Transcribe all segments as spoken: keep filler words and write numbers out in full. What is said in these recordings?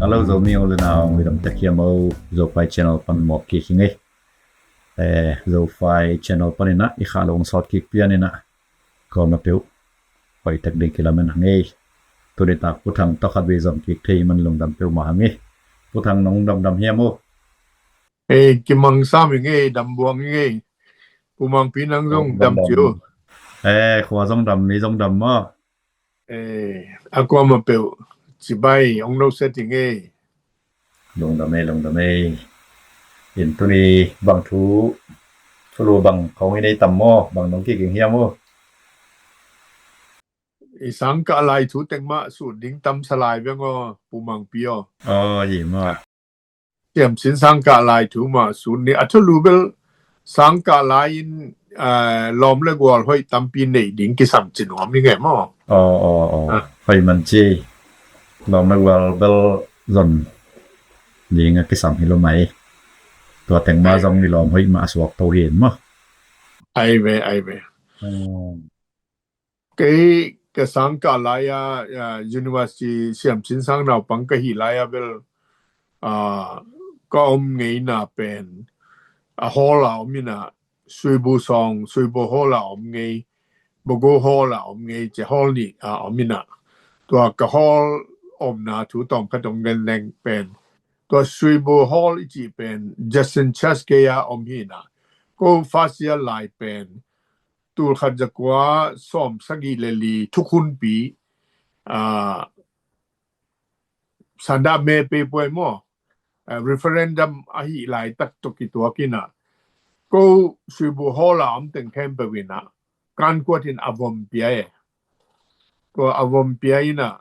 Hello, Zomi u le nau, midang tek hiam o, Zofai channel pan mawk kik hi ngei. Eh, Zofai channel panin ah i kha lo hong sawt kik pian in ah, kawm a peuh hoih tek ding kilamen hang ei. Tuni tak Pu Thang tawh khat vei zom kik thei man lungdam peuhmah hang ei. Pu Thang, nong damdam hiam o? Ei, kimang sam hi ngei, dambuang hi ngei. Pu Mangpi, nang zong dam ci u. Eh, khua zong dam, mi zong dam maw? Eh, a kuamah peuh cibai hong no set hi ngei. Lungdam ei, lungdam ei. In tuni bang thu, thulu bang khawng i nei tam maw, bang nong kiging hiam o? I sangkah lai thu teng mah sut ding tam sa lai veng aw, Pu Mangpi aw. Aw, hi mah. Siamsin sangkah lai thu mah sut ni, a thulu bel sangkah lai in, eh, lawm le gual hoih tampi nei ding kisam ci nuam hi ngei maw? Aw, aw, aw. Ah. Hoih man ci. Lawm le gual bel zon ding a kisam hi lo mai. Tua teng mah zong mi lawm hoih mah a suak to hi maw? Ai ve, ai ve. Hmm. Kei ka sangkah lai-a, a, university siamsin sang naupang ka hih lai-a bel, a, ka om ngeina pen a hall a om ina, Suibu sawng, Suibu hall a om ngei, Bogo hall a om ngei, ci hall nih a om ina. Tua ka hall omna thu tawm khat hong gen leng pen, tua Suibu hall i cih pen Justin Church gei-a om hi ina. Ko first year lai pen, tul khat za kua sawm sagih le li thukhunpi, a, sanda me pe puai maw, a, referendum ahi laitak tawh kituak ina, ko Suibu hall a om teng khempeuh ina kankuat in a vom pia e. Tua a vom pia ina,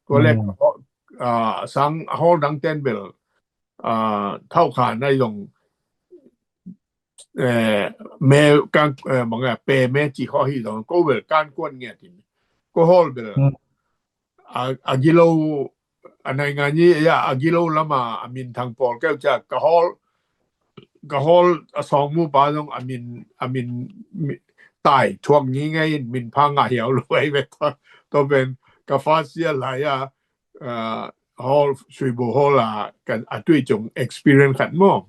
tua le, mm, a, sang hall dang ten bel, a, thau khan ai zong, eh, me kan, eh, bang a pe me ci kho hi zong, ko bel kankuat ngiat in. Ko hall bel, mm, a, a gilo, a naingan i, ya, a gilo lama a minthang pawl keu cia, ka hall, ka hall a sawngmupa zong a min, a min, mi, tai thuak ngingei in, minpha ngah hiau lo ai ve. Tua, tua pen ka first year lai-a, a, hall, Suibu hall a, kan a tui cung experience khat maw.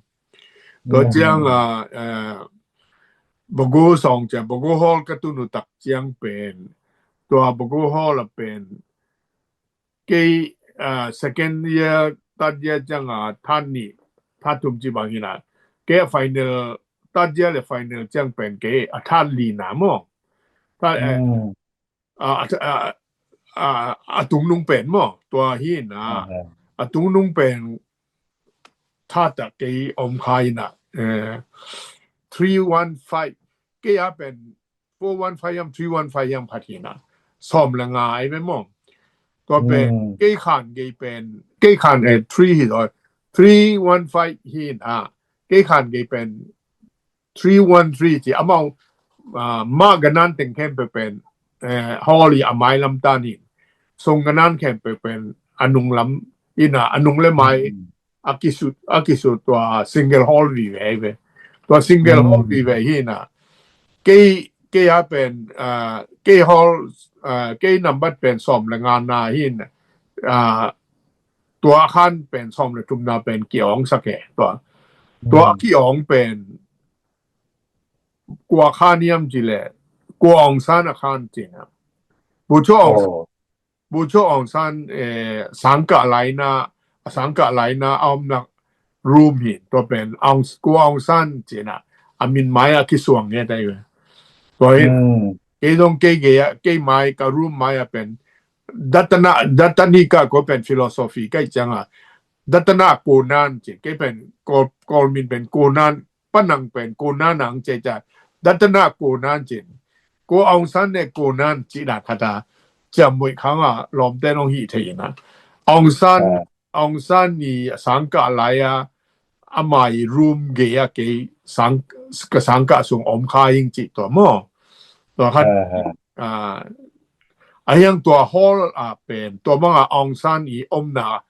Tua, mm, ciang a, a, Bogo sawng ciang, Bogo hall ka tun uh tak ciang pen, tua Bogo hall a pen, kei, a, second year, third year ciang a, third nih, third thum ci bang hi na. Kei a final, third year le final ciang pen kei a third li na maw. Third, eh, mm, a, a, a, a, a tungnung pen maw, tua hi na. Aha. A tungnung pen third a kei om kha ina, eh, three one five. Kei a pen four one five hiam, three one five hiam khat hi na. Sawm le nga ai ve maw. Tua pen, mm, kei khan gei pen, kei khan, eh, three hi zaw. Three one five hi na. Kei khan gei pen three one three ci, amau, ah, mah ganan teng khempeuh pen, eh, hall i a mai lam tan hi. Sung ganan khempeuh pen a nung lam ina, a nung le mai, mm, a kisut, a kisut tua single hall vive ve. Tua single hall, mm, vive hi na. Kei, kei a pen, ah, kei hall, ah, kei nambat pen sawm le nga na hi na. Ah, tua khan pen sawm le thumna pen ki-awng sak e. Tua, tua, mm, ki-awng pen kua khan hiam ci le, kua Aung San a khan ci na. Pu Cho Aung, oh, Pu Cho Aung San, eh, sangkah lai na, a sangkah lai na a omna room hi, tua pen Aung, kua Aung San ci na, a min mai a kisuang nge tai ve. Tua hi, mm, kei zong kei gei a, kei mai, ka room mai a pen, Datana, Datanika ko pen philosophy kai ciang a, Datana Konan ci, kei pen, Kawl, Kawl min pen Konan, Panang pen Konan ang ci ca, Datana Konan cin. Ko Aung San ne Konan ci na khat a, ciam muih khang a, lawmte nong hi thei na. Aung San, ah, Aung San ni sangkah lai a, amai room gei a kei sang, ka sangkah sung om kha ing ci tua maw. Tua khat, ah, ah, a hiang tua hall a pen, tua bang a Aung San i omna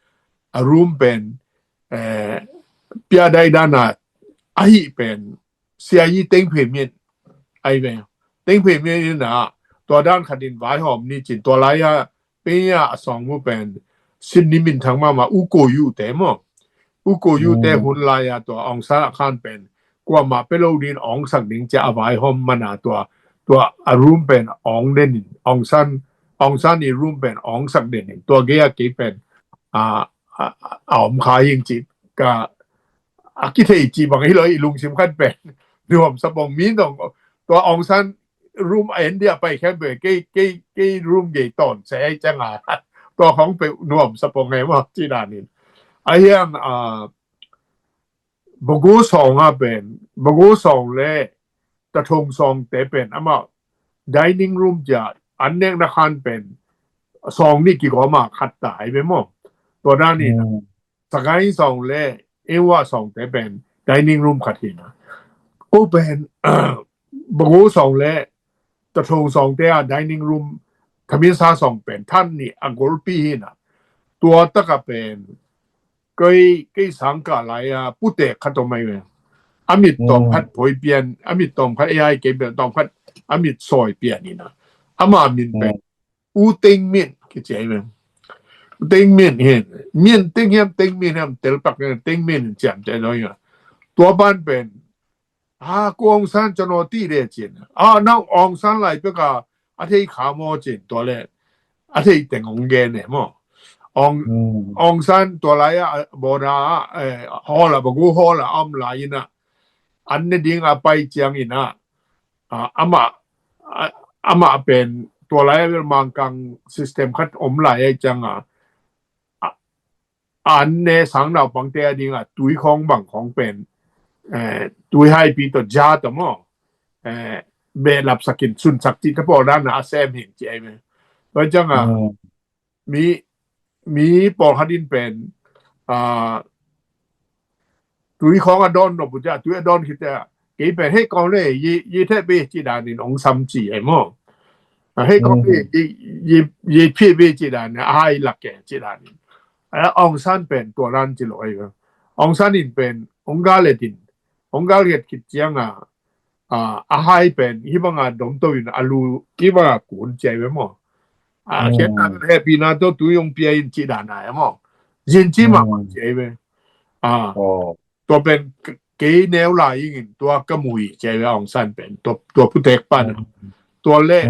a room pen, eh, Pia Dai Dan a, ahi pen, Sia i Teng Phe Min, ai ve. Teng Phe Min in a, tua dan khat in vaihawm ni cin tua lai a, Pia a sawng mu pen, Sydney minthang mahmah U Kyaw Yew te maw, U Kyaw Yew te hun lai-a tua Aung San a khan pen kuamah pe lo ding awngsak ding cia a vaihawm mana tua, tua a room pen awng den in, Aung San, Aung San i room pen awngsak den in, tua gei-a kei pen a, a, a om kha hing ci ka, a kithei ci bang hi lo i lungsim khat pen nuam sapong mi dong tua Aung San room a en dia pai khem pe kei, kei, kei room gei ton se ai cianga tua khong pe nuam sapong he maw ci danin. A hiang a Bago Sawng a pen, Bago Sawng le Tathong Sawng te pen amah dining room cia an nekna khan pen sawng nih kigawm a khat ta ai ve maw. Tua danin Sagai Sawng le Ewa Sawng te pen dining room khat hi na. Ko pen Bago Sawng le Tathong Sawng te a dining room, Thaminsa Sawng pen than nih a golpi hi na. Tua taka pen kei, kei sangkah lai-a putek khat om ai ve. A mit tawm khat poi pian, a mit tawm khat A I kei pian tawm khat a mit sawi pian hi na. Ama min pen U Teng Min kici ai ve. U Teng Min hi, Min Teng hiam Teng Min hiam telpak hiam Teng Min ciam te doi nga. Tua pan pen a ko Aung San cano ti de cin a nang Aung San lai peka a thei kha maw cin tua le a thei teng ong gen e maw. Aung, Aung San tua lai a boda a hall a Bago hall a om lai ina an ne ding a pai ciang ina a, amah a, amah pen tua lai a bel Mangkang system khat om lai a ciang a an ne sang naupangte a ding a tui khawng bang khawng pen tui haipi tawh ja tawh maw behlap sakin sunsak cih te pawl dan a sem hin ci ai ve. Tua ciang a mi, mi pawlkhat in pen tui khawng a dawn nop uh ciah tui a dawn khit ciah kei pen hei kawng le yi theh pe ci danin ong sam ci ai maw. Hei kawng le yi phih pe ci danin a hai lak ke ci danin Aung San pen tua dan ci lo ai. Aung San in pen ong gal et in ong gal et khit ciang a a hai pen hi banga domto in a lu hi banga kun ci ai ve maw. A khiatna hehpihna tawh tui ong pia in ci dan ai maw. Zin ci mahmah ci ai ve. Tua pen kei neu lai ingin tua ka mui ci ai ve Aung San pen tua putek pan tua le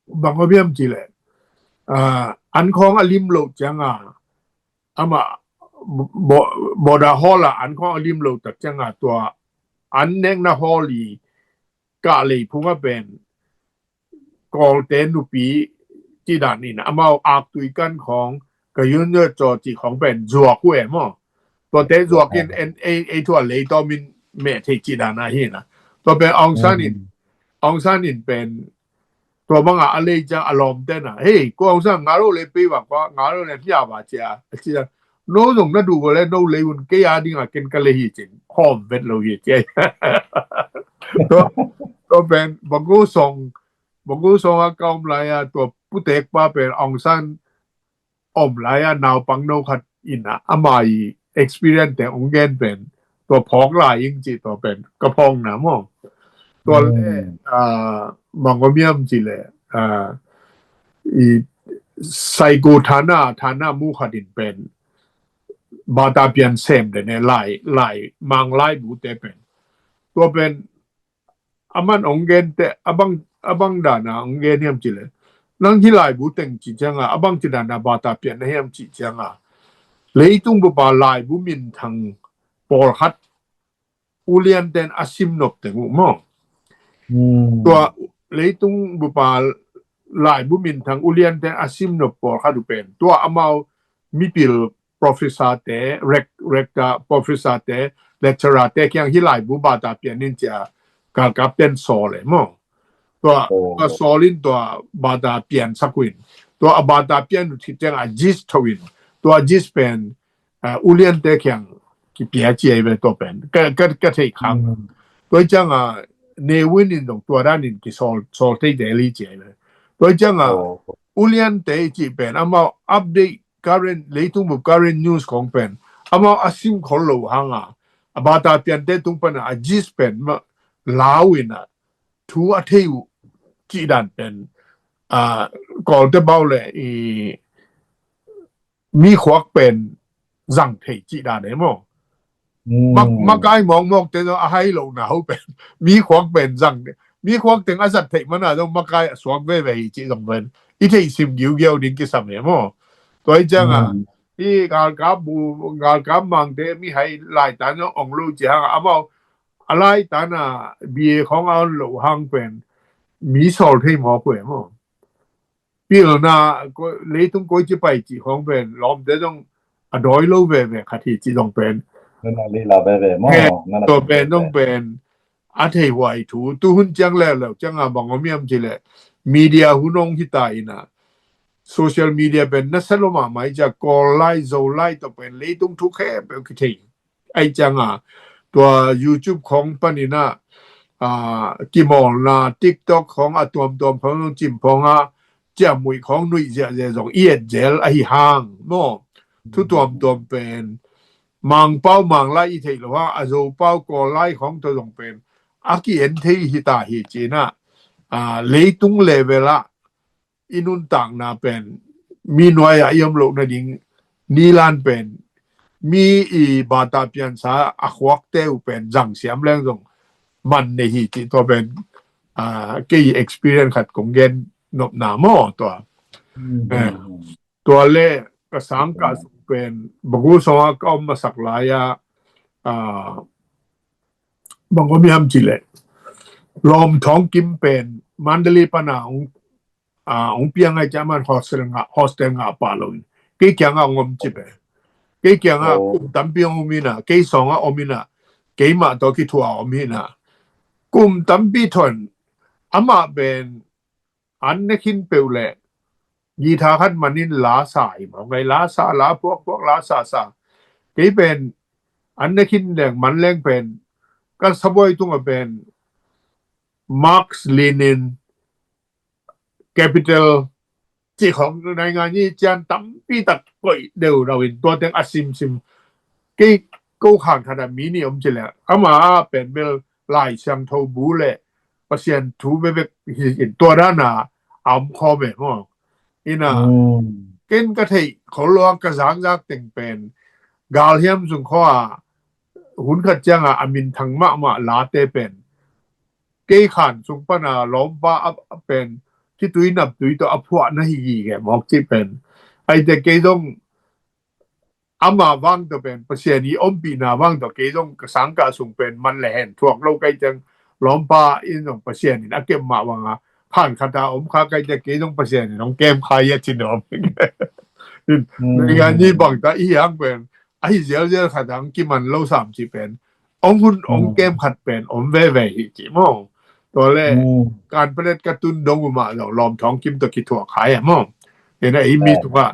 bang a biam ci le an khawng a lim lo cianga amah boda hall a an khawng a lim lo tak cianga tua an nekna hall i kah lei phung a pen Kawlte nupi ci dan in amau aktui kan khawng ka yun yun caw ci khawng pen zuak uh e maw. Tuate zuak in ei thu a lei tawm in meh thei ci dan a hi na. Tua pen Aung San in Aung San in pen tua banga a lei ciang a lawmte na hei ko Aung San nga lo lei pei bak pa nga lo lei hia ba cia a cia no zong na duh go le no lei un kei a ding a ken ka lei hi cin hawm vet lo hi cia. Tua pen Bago Sawng, Bago Sawng a ka om lai a tua putek pa pen Aung San om lai a naupang no khat in a ama i experience te ong gen pen tua phawk lai ing ci tua pen ka phawkna maw. Tua le bang om hiam ci le i Saigo thana, thana mu khat in pen bata pian sem de ne lai, lai mang lai bu te pen tua pen a man ong gen te a bang, a bang dana ong gen hiam ci le nang hi lai bu teng ci cianga a bang ci dana bata pian na hiam ci cianga leitung bupa lai bu min thang pawlkhat ulian ten a sim nop teng uh maw. Tua leitung bupa lai bu min thang ulian ten a sim nop pawlkhat uh pen tua amau mipil professor te, rector professor te, lecturer te kiang hi lai bu bata pian in cia galkap ten sawl e maw. Tua tua sawl in tua bata pian sak uh in tua a bata pian uh thit ciang a jis tho in tua jis pen ulian te kiang kipia ci ai ve tua pen ka thei khang. Tua ciang a ne win in dong tua dan in kisawl, sawl thei te li ci ai ve. Tua ciang a ulian te ci pen amau update current leitung bup current news kong pen amau a sim khol lo hanga a bata piante tung pana a jis pen ma lau in a thu a thei uh ci dan pen a Kawlte bau le i mi khuak pen zang thei cih dan e maw. Mak-, makai mawkmawk te zong a hai lohna ho pen mi khuak pen zang, mi khuak teng a zat theih mana zong makai a suak veve hi cih zong pen i theih sim giugiau ding kisam e maw. Tua hi cianga i galkap bu, galkap mangte mi hai laitan zong ong lo ci hanga amau a laitan a B A khawng a on lo hang pen mi sawl thei mawk uh e maw. Pilna leitung koi ci pai cih khawng pen lawmte zong a dawi lo veve khat hi cih zong pen. Nana lila veve maw. Tua pen zong pen a thei huai thu tu hun ciang leuleu cianga bang om hiam cileh media hun ong hita ina social media pen nasa lo mahmah i cia Kawl lai Zo lai tawh pen leitung thu khempeuh kithei. Ai cianga tua YouTube khawng paninah kimawlna TikTok khawng a tuamtuam khawng zong cim khawng a ciammuih khawng nuih ziahziah zong i et zel ahi hang maw. Thu tuamtuam pen Mangpau Manglai i theih lo hang a Zopau Kawl lai khawng tawh zong pen a ki-en thei hita hi cinah leitung level ah i nuntakna pen mi nuai-ah i om loh nading nilan pen mi i bata piansa a khuakte uh pen zangsiam leng zong man nei hi cih tua pen kei experience khat kong gen nopna maw tua. Tua le ka sangkah sung pen Bagu sawngah ka om masak lai-ah bang om hiam cileh Lawm Thawng Kim pen Mandalay pana ong ong piang ai ciaman hostel ngah, hostel ngah pah lo in kei kiangah ong om cih pen kei kiangah kum tampi ong om ina kei sawngah om ina keimah tawh kithuah om hina kum tampi thon amah pen an ne khin peuh leh guitar khat manin la sa i maw ngai la sa la phuakphuak la sa sa kei pen an ne khin leng man leng pen kan sabuai tungah pen Marx Lenin capital cih khawng naingan i cian tampi tak koih deuh lo in tua teng a simsim kei ko khan khat a mi nih om cileh ama a pen bel Lai Siangtho bu le Pasian thu bekbek hi in tua dana a om khawm e maw. Ina ken ka theih khol lo a ka zakzak teng pen galhiam sung khaw a hun khat cianga a minthang mahmah late pen kei khan sung pana lawmpa a pen khitui naptui tawh a phuah na hi gige mawk cih pen aite kei zong ama vang tawh pen Pasian i ompihna vang tawh kei zong ka sangkah sung pen man le hen thuak lo kai ciang lawmpa in zong Pasian in a kep mah vanga khan khata om kha kai ciang kei zong Pasian in hong kem kha ia cin om. Nai ni bang ta i hiang pen ahi zialzial khat ang kiman lo sam ci pen ong hun ong kem khat pen om veve hi ci maw. Tua le kan palet ka tun dong umah zong Lawm Thawng Kim tawh kithuah khai a maw. Ina i mi tungah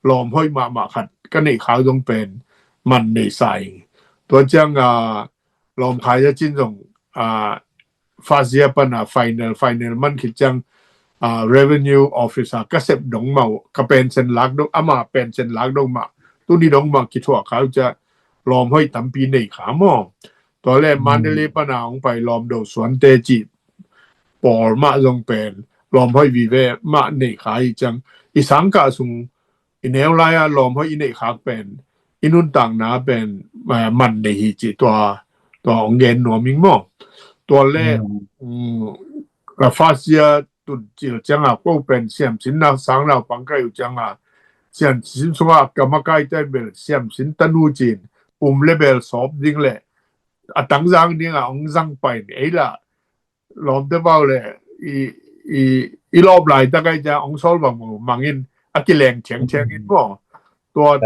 lawm hoih mahmah khat ka neih khau zong pen man nei sa ing. Tua ciang a lawm khai a cin zong a first year pana final final man khit ciang a revenue officer ka sep dong mah uh ka pension lak dong ama pension lak dong mah tuni dong mah kithuah khau cia lawm hoih tampi nei kha maw. Tua le Mandalay pana hong pai lawm do suante cih pawl mah zong pen lawm hoih vive mah nei kha hi ciang i sangkah sung i neu lai-a lawm hoih i neih khak pen i nuntakna pen man nei hi ci tua tua hong gen nuam ing maw. Tua le ka first year tun cil cianga ko pen siamsinna sang naupang ka hi uh cianga siamsin sunga ka makaite bel siamsin tanu cin um le bel sawp ding le a tangzang dinga hong zang pai ni ei lah lawmte bau le i i i lawp laitak ai cia hong sawl bang mangin a kileng thiangthiang in maw. Tua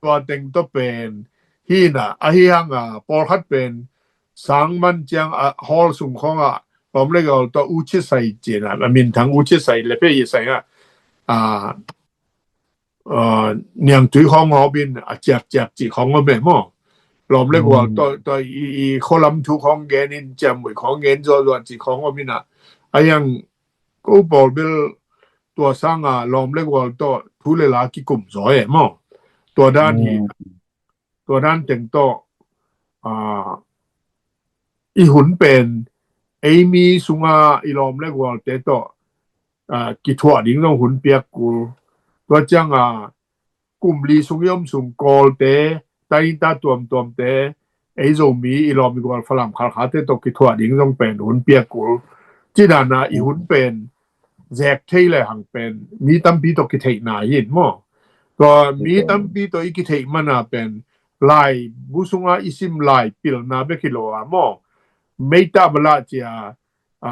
tua teng tawh pen hina ahi hanga pawlkhat pen sang man ciang a hall sung khawngah lawm le gol tawh u ci sai cina a minthang u ci sai le pe i sai ah a niangtui khawng hawpin a ciakciak cih khawng om e maw. Lawm le gual tawh i khualam thu khawng genin ciammuih khawng gen zuahzuah cih khawng om inah a hiang ko pawl bel tua sanga lawm le gual tawh thu le la kikum zaw e maw. Tua dan hi tua dan teng tawh i hun pen eimi sunga i lawm le gualte tawh kithuah ding zong hun piak kul. Tua cianga kum li sung i om sung Kawlte, Tainta tuamtuamte, ei Zomi i lawm i gual Falam Khalkhate tawh kithuah ding zong pen hun piak kul. Ci dan a i hun pen zek thei le hang pen mi tampi tawh kitheihna hi in maw. Tua mi tampi tawh i kitheih man a pen laibu sunga i sim lai pilna bek hi lo a maw. Meita bala cia, a,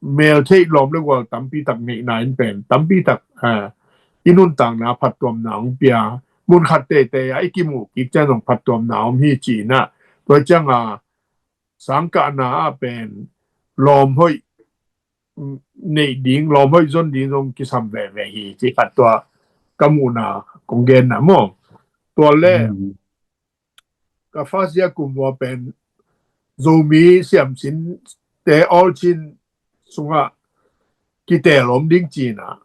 meltheih lawm le gual tampi tak neihna in pen tampi tak, a, i nuntakna phattuamna hong pia. Mun khat teitei a i kimuh kik ciang zong phattuamna om hi ci-in ah, tua ciang a sangkahna ah pen lawm hoih, mm, neih ding, lawm hoih zon ding zong kisam veve hi ci khat tua ka muhna kong genna maw. Tua le ka first year kum ua pen Zomi siamsinte All Chin sungah kiteel om ding ci-in ah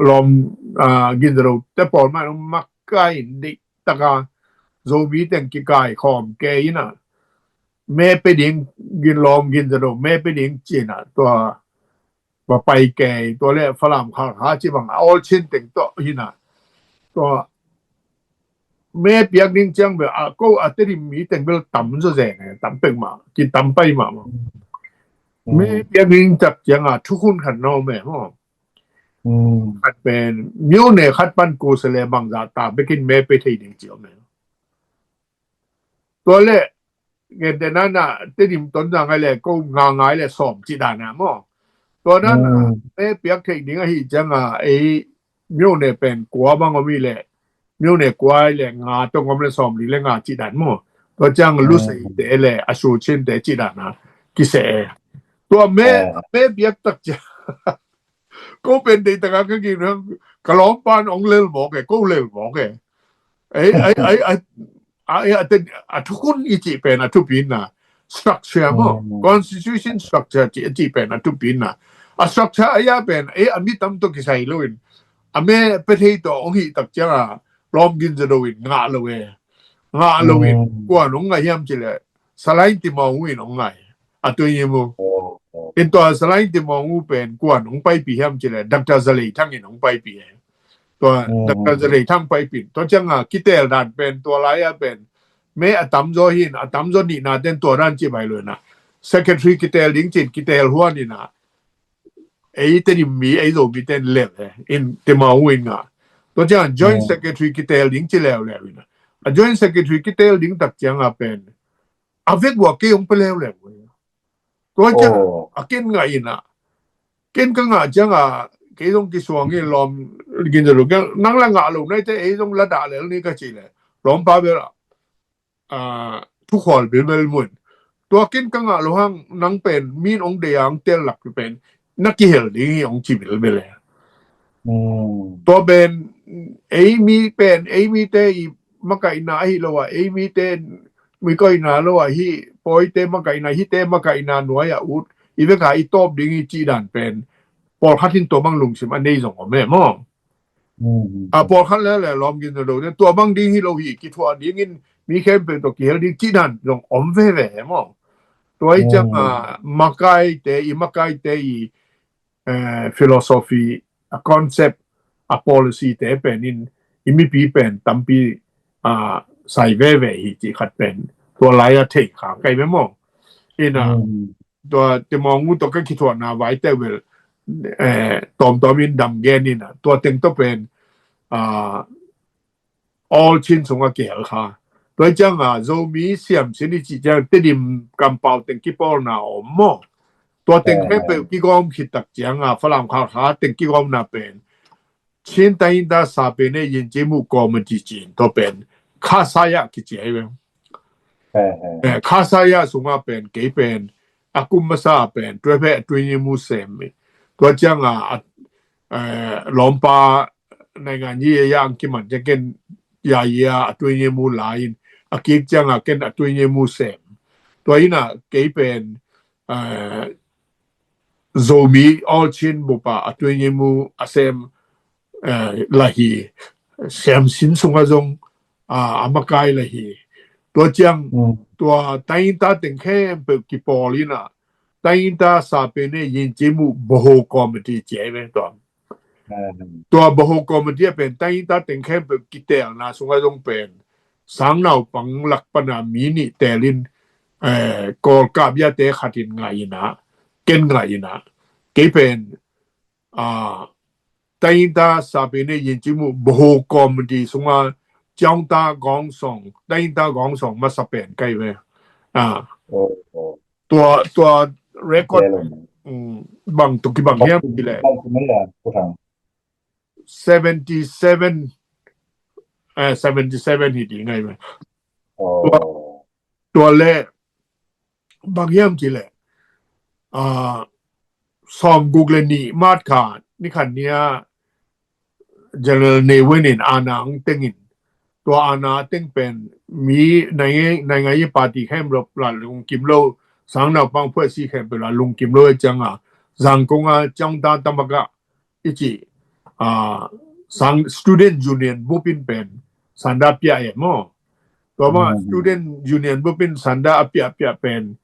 lawm, a, Ginzalo te pawl mah in makai in deih taka Zomi teng kikai khawm kei in ah me pe ding, gin lawm Ginzalo me pe ding ci-in ah tua va pai kei, tua le Falam Khalkha ci bang a All Chin teng tawh hi in ah tua me piak ding ciang bel a ko a Tedim mi teng bel tam zaw zen e, tam pek mah, kitam pai mahmah. Me piak ding tak ciang a thukhun khat na om e maw. Khat pen မြို့နယ် khat pan ko se le bangzah ta bekin me pe thei ding ci om e. Tua le gente nan ah Tedim Tonzang ai le ko nga ngai le sawm ci dan a maw. Tua nan ah me piak thei ding ahi ciang a ei မြို့နယ် pen kua bang om hi le မြို့နယ် kua ai le nga tong om le sawm li le nga ci dan maw. Tua ciang Luseite le a Suchinte ci dan a kiseh e. Tua me, me piak tak ciang ko pen deih taka ka gin hang ka lawmpan ong lel mawk e, ko lel mawk e. Ei, ei, ei, ei, a, a, a, a thukhun i cih pen a thupina structure maw, constitution structure cih, a cih pen a thupina. A structure a ia pen ei a mi tam tawh kisai lo in a me pe thei tawh ong hih tak ciang a lawm Ginzalo in ngah lo e. Ngah lo in kuan ong ngah hiam ci le Salain Timawng in ong ngah e. A Tuini mu in tua Salain Timawng pen kuan ong paipih hiam ci le Doctor Zalei Thang in ong paipih e. Tua Doctor Zalei Thang paipih in tua ciang a kiteel dan pen tua lai a pen me a tamzaw hi in a tamzaw nihna ten tua dan ci bai lo in a secretary kiteel ding ci in kiteel huan in a ei Tedim mi ei Zomi ten lel e in Timawng in ngah. Tua ciang a joint secretary kiteel ding ci leuleu in a a joint secretary kiteel ding tak ciang a pen a vek ua kei ong pe leuleu. Tua ciang a ken ngah in a ken ka ngah ciang a kei zong kisuang in lawm Ginzalo nang la ngah lo nai te ei zong la dah lel ni ka ci le lawmpa bel a, a, thukhual bilbel mun. Tua ken ka ngah lo hang nang pen min ong dei a ong tel lak pen na kihel ding hi ong ci bilbel e. Tua pen ei mi pen ei mite i makaihna ahi lo a ei mite mi koihna lo a hi pawite makaihna hite makaihna nuai a ut i vek a i tawp ding hi ci dan pen pawlkhat in tua bang lungsim a nei zong om e maw. A pawlkhat le le lawm Ginzalo ne tua bang ding hi lo hi kithuah ding in mi khempeuh tawh kihel ding ci dan zong om veve e maw. Tua i ciang a makaite i makaite i philosophy, a concept, a policy te pen in i mipi pen tampi a sai veve hi ci khat pen tua lai a thei kha kai ve maw. In a tua Timawng uh tawh ka kithuahna vai te vel tawmtawm in dam gen in a tua teng tawh pen a All Chin sungah kihel kha. Tua ciang a Zomi siamsin i cih ciang Tedim kampau teng kipawlna om maw. Tua teng khempeuh kigawm khit tak ciang a Falam Khalkha teng kigawmna pen Chin Tainta Sapene Yinjimu Committee ci in tua pen Khasaya kici ai ve. Khasaya sungah pen kei pen a kum masa pen tuaiphe a tuinimu sem. Tua ciang a lawmpa naingan yi ya ang kiman ciang ken ya ya a tuinimu la in a kik ciang a ken a tuinimu sem. Tua in a kei pen Zomi All Chin bupa a tuinimu a sem la hi. Siamsin sungah zong a makai la hi. Tua ciang tua Tainta teng khempeuh kipawl in a Tainta Sapene Yinjimu Boho Committee ci ai ve tua. Tua Boho committee a pen tainta teng khempeuh kitelna sungah zong pen sang naupang lak pana mi nih telin, eh, Kawl kapbiate khatin ngaihna, ken ngaihna. Kei pen, ah, tainta sapine yin cimu Boho committee sunga ciangta gong song, tainta gong song masa pen kai ve. Ah, tua, tua record, um, bang tuk kibang hiam kile. Seventy seven, eh, seventy seven hi ding ngai mai. Tua, tua le bang hiam ci le, ah, sawm guk le nih mat kha ni khan nia General Ne Win in ana ang tengin, tua ana teng pen mi nai ngai ngai party khem lo la lungkim lo, sang naupang phuai si khem pe la lungkim lo cianga Zangkong a ciang ta tamaka i ci, ah, sang student union bupin pen sanda pia e maw. Tua ma student union bupin sanda a pia pia pen,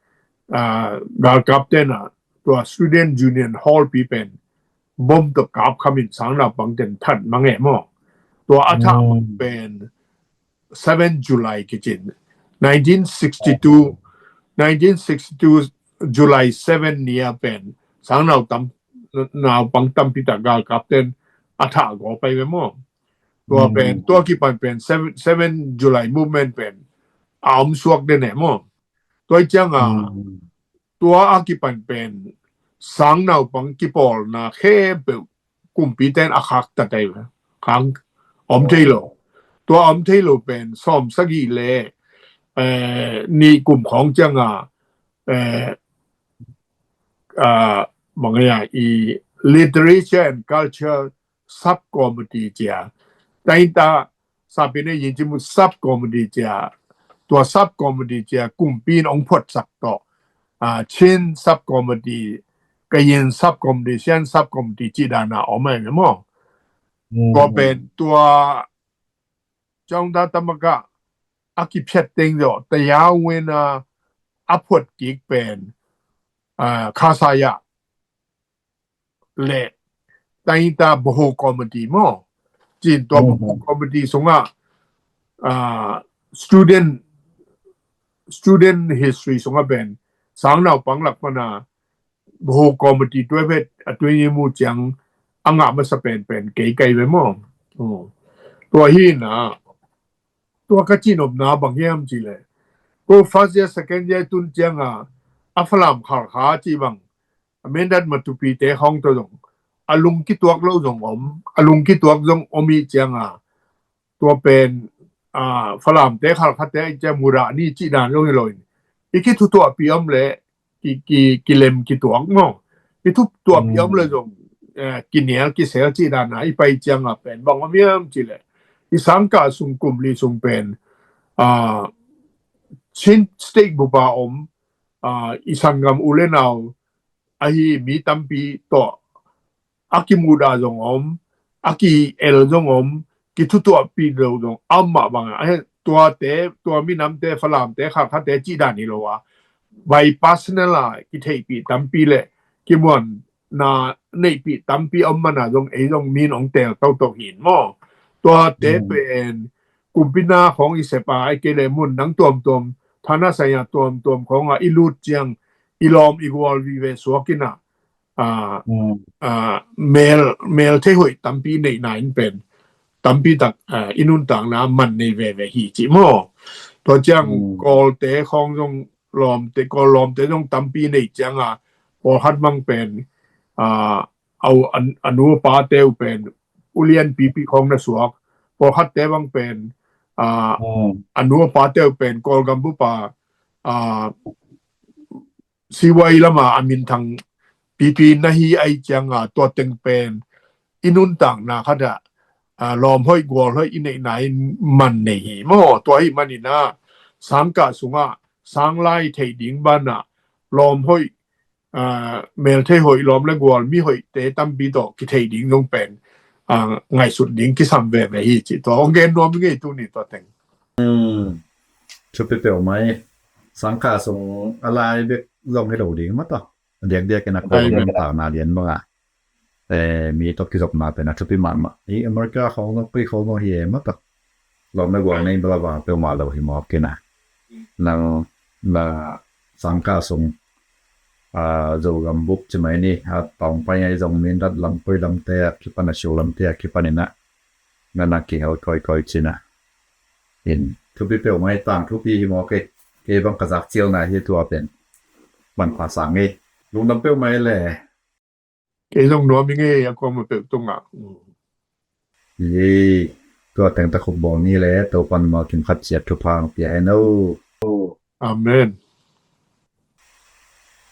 ah, galkap tena tua student union hall pi pen bom to kap khamin sang naupang ten that mang e maw. Tua a thah mang pen seven July kicin. Nineteen sixty two, nineteen sixty two July seven nia pen sang nau tam, naupang tampi ta galkap ten a thah go pai ve maw. Tua pen, tua kipan pen seven, seven July movement pen a om suak den e maw. Tua cianga tua a kipan pen sang naupang kipawlna khempeuh kumpi ten a khak ta tai ve. Khang om thei lo. Tua om thei lo pen sawm sagih le, eh, ni kum khawng cianga, eh, ah, bang ya i literature and culture sub committee cia. Tainta sapine yin cimu sub committee cia. Tua sub committee cia kumpi in ong phot sak to. Ah, Chin sub committee, Kayin sub committee, Sian sub committee ci dana om ai maw. Tua pen tua ciang ta tamaka a kiphiat teng zo taya wena a phot kik pen, ah, Khasaya le tainta Boho committee maw. Cin tua Boho committee sunga, ah, student, student history sunga pen sang naupang lak pana Boho committee tua phet a tui ni mu ciang a ngah masa pen pen kei kai ve maw. Tua hi na tua ka cinopna bang hiam ci le. Ko first year, second year tun cianga a Falam Khalkha ci bang a Mindat Matupi te khawng to zong a lung kituak lo zong om, a lung kituak zong om i cianga tua pen, ah, Falam te Khalkha te i cia muda ni ci dan zong hi lo in i kithutuahpi om le ki, ki, kilem kituak maw. Kithutuahpi om le zong, eh, kinial kisel ci dana i pai cianga pen bang om hiam ci le i sangkah sung kum li sung pen, ah, Chin State bupa om, ah, i sanggam u le nau ahi mi tampi tawh a kimuda zong om, a ki-el zong om, kithutuahpi lo zong a om mah banga, eh, tuate, tua minamte, Falamte, Khalkhate cih dan hi lo a, by personal a kitheihpih tampi le kimuanna neihpih tampi om mana zong ei zong min ong teel toto hin maw. Tuate pen kumpina khawng i sepa, ei kei le mun dang tuamtuam, thana saya tuamtuam khawnga i lut ciang i lawm i gual vive suak ina, ah, ah, mel, mel thei hoih tampi neihna in pen tampi tak, ah, i nuntakna man nei veve hi cih maw. Tua ciang Kawlte khawng zong lawmte, Kawl lawmte zong tampi nei cianga pawlkhat bang pen, ah, au, a nu a pate uh pen ulian pipi khawng na suak, pawlkhatte bang pen, ah, a nu a pate uh pen Kawlgam bupa, ah, C Y lama a minthang pipi na hi ai cianga tua teng pen i nuntakna khatah, ah, lawm hoih gual hoih i neihna in man nei hi maw. Tua hi manina sangkah sungah sanglai theih ding banah lawm hoih, ah, mel thei hoih lawm le gual mi hoihte tampi tawh kitheih ding zong pen, ah, ngaihsut ding kisam veve hi cih tua ong gen nuam i ngei tuni tua teng. Thupi peuhmah hi. Sangkah sung a lai bek zong hi lo ding mah tawh. Diakdiak in a Kawl nuntakna lian bangah eh, mi tawh kizopna pen a thupi mahmah. I America khawng zong, koi khawng zong hi e, matak lawm le gual nei bel a vang peuhmah lo hi mawk in a. Nang na sangkah sung, ah, Zogam bup ci mai ni, a tawng pai ngai zong Mindat lam, koi lamte a kipan, a Shu lamte a kipan in a, na na kihel kawikawi cin a. In thupi peuhmah hi, tangthu pi hi mawk e. Kei bang ka zak cialna hi tua pen. Manpha sang e. Lungdam peuhmah e le. Kei zong nuam ing e, a kuamah peuh tungah. Hi, tua teng ta khuk bawl ni le, Topan mal kim khat ciat thupha hong pia hen o. Amen.